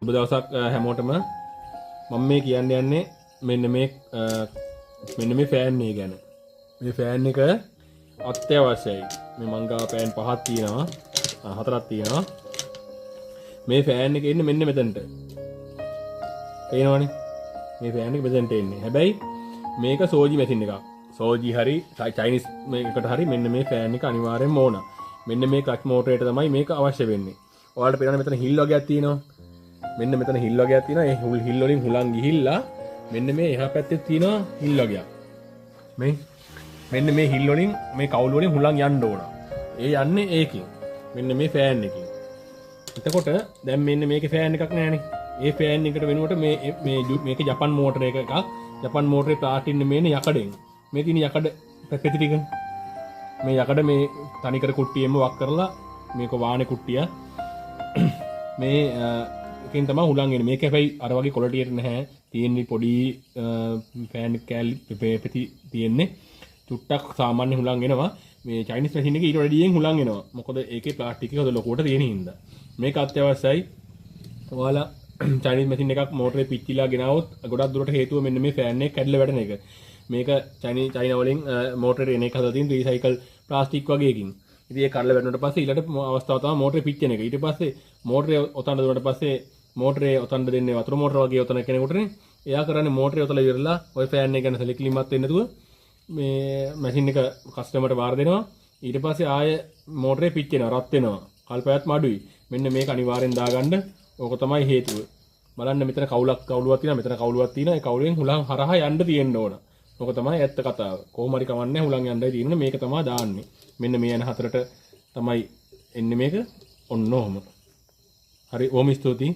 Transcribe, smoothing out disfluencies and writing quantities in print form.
සුබ දවසක් හැමෝටම. මම මේ කියන්න යන්නේ මෙන්න මේ ෆෑන් එක ගැන. මේ ෆෑන් එක අත්‍යවශ්‍යයි. මේ මං ගාව ෆෑන් පහක් තියෙනවා. හතරක් තියෙනවා. මේ ෆෑන් එක එන්නේ මෙන්න මෙතනට. පේනවනේ. මේ ෆෑන් එක මෙතනට එන්නේ. හැබැයි මේක සෝජි මැෂින් එකක්. සෝජි හරි චයිනිස් මේකට හරි මෙන්න මේ ෆෑන් එක අනිවාර්යෙන්ම ඕන. මෙන්න මේ ක්ලච් මෝටරයට තමයි මේක අවශ්‍ය වෙන්නේ. ඔයාලට පේනවනේ මෙතන හිල් වගයක් තියෙනවා. මෙන්න මෙතන හිල් වගයක් තියෙනවා. ඒ හිල් වලින් හුලං ගිහිල්ලා මෙන්න මේ එහා පැත්තේ තියෙනවා හිල් වගයක්. මේ මෙන්න මේ හිල් වලින්, මේ කවුළු වලින් හුලං යන්න ඕන. ඒ යන්නේ ඒකෙන්. මෙන්න මේ ෆෑන් එකකින්. එතකොට දැන් මෙන්න මේකේ ෆෑන් එකක් නෑනේ. ඒ ෆෑන් එකට වෙනුවට මේ මේ මේක ජපන් මෝටර එකක්. ජපන් මෝටරේ ප්ලාස්ටික් නෙමෙයිනේ, යකඩෙන්. මේ තියෙන යකඩ පෙති ටික. මේ යකඩ මේ තනිකර කුට්ටියෙම වක් කරලා, මේක වානේ කුට්ටිය. මේ එකෙන් තමයි හුලං එන්නේ. මේක හැබැයි අර වගේ ක්වොලිටියට නැහැ. තියෙන්නේ පොඩි ෆෑන් කෑලි පෙති තියෙන්නේ. චුට්ටක් සාමාන්‍ය හුලං එනවා. මේ චයිනීස් මැෂින් එකේ ඊට වැඩියෙන් හුලං එනවා. මොකද ඒකේ ප්ලාස්ටික් එක හොඳ ලොකුවට තියෙන හින්දා. මේක අත්‍යවශ්‍යයි. ඔයාලා චයිනීස් මැෂින් එකක් මෝටරේ පිච්චිලා ගෙනාවොත් ගොඩක් දුරට හේතුව මෙන්න මේ ෆෑන් එක කැඩලා වැටෙන එක. මේක චයිනා වලින් මෝටරේට එන එක හදලා තියෙන රීසයිකල් ප්ලාස්ටික් වගේ එකකින්. ඉතින් ඒ කඩලා වැටුණාට පස්සේ ඊළඟ අවස්ථාව තමයි මෝටරේ පිච්චෙන එක. ඊට පස්සේ මෝටරේ ඔතන දුන්නාට පස්සේ මෝටරේ ඔතන දෙන්නේ වතුර මෝටර වගේ ඔතන කෙනෙකුටනේ. එයා කරන්නේ මෝටරේ ඔතල ඉවරලා ඔය ෆෑන් එක ගැන සැලකිලිමත් වෙන්නේ නැතුව මේ මැෂින් එක කස්ටමර්ට බාර දෙනවා. ඊට පස්සේ ආය මෝටරේ පිච්චෙනවා, රත් වෙනවා. කල්පයත්ම අඩුයි. මෙන්න මේක අනිවාර්යෙන් දාගන්න. ඕක තමයි හේතුව. බලන්න මෙතන කවුලක් තියෙනවා, මෙතන කවුලක් තියෙනවා. ඒ කවුලෙන් හුලං හරහා යන්න තියෙන්න ඕන. ඕක තමයි ඇත්ත කතාව. කොහොම හරි කමන්නේ, හුලං යන්නයි තියෙන්නේ. මේක තමයි දාන්නේ. මෙන්න මේ යන හතරට තමයි එන්නේ මේක. ඔන්න ඔහොම. හරි, බොහොම ස්තුතියි.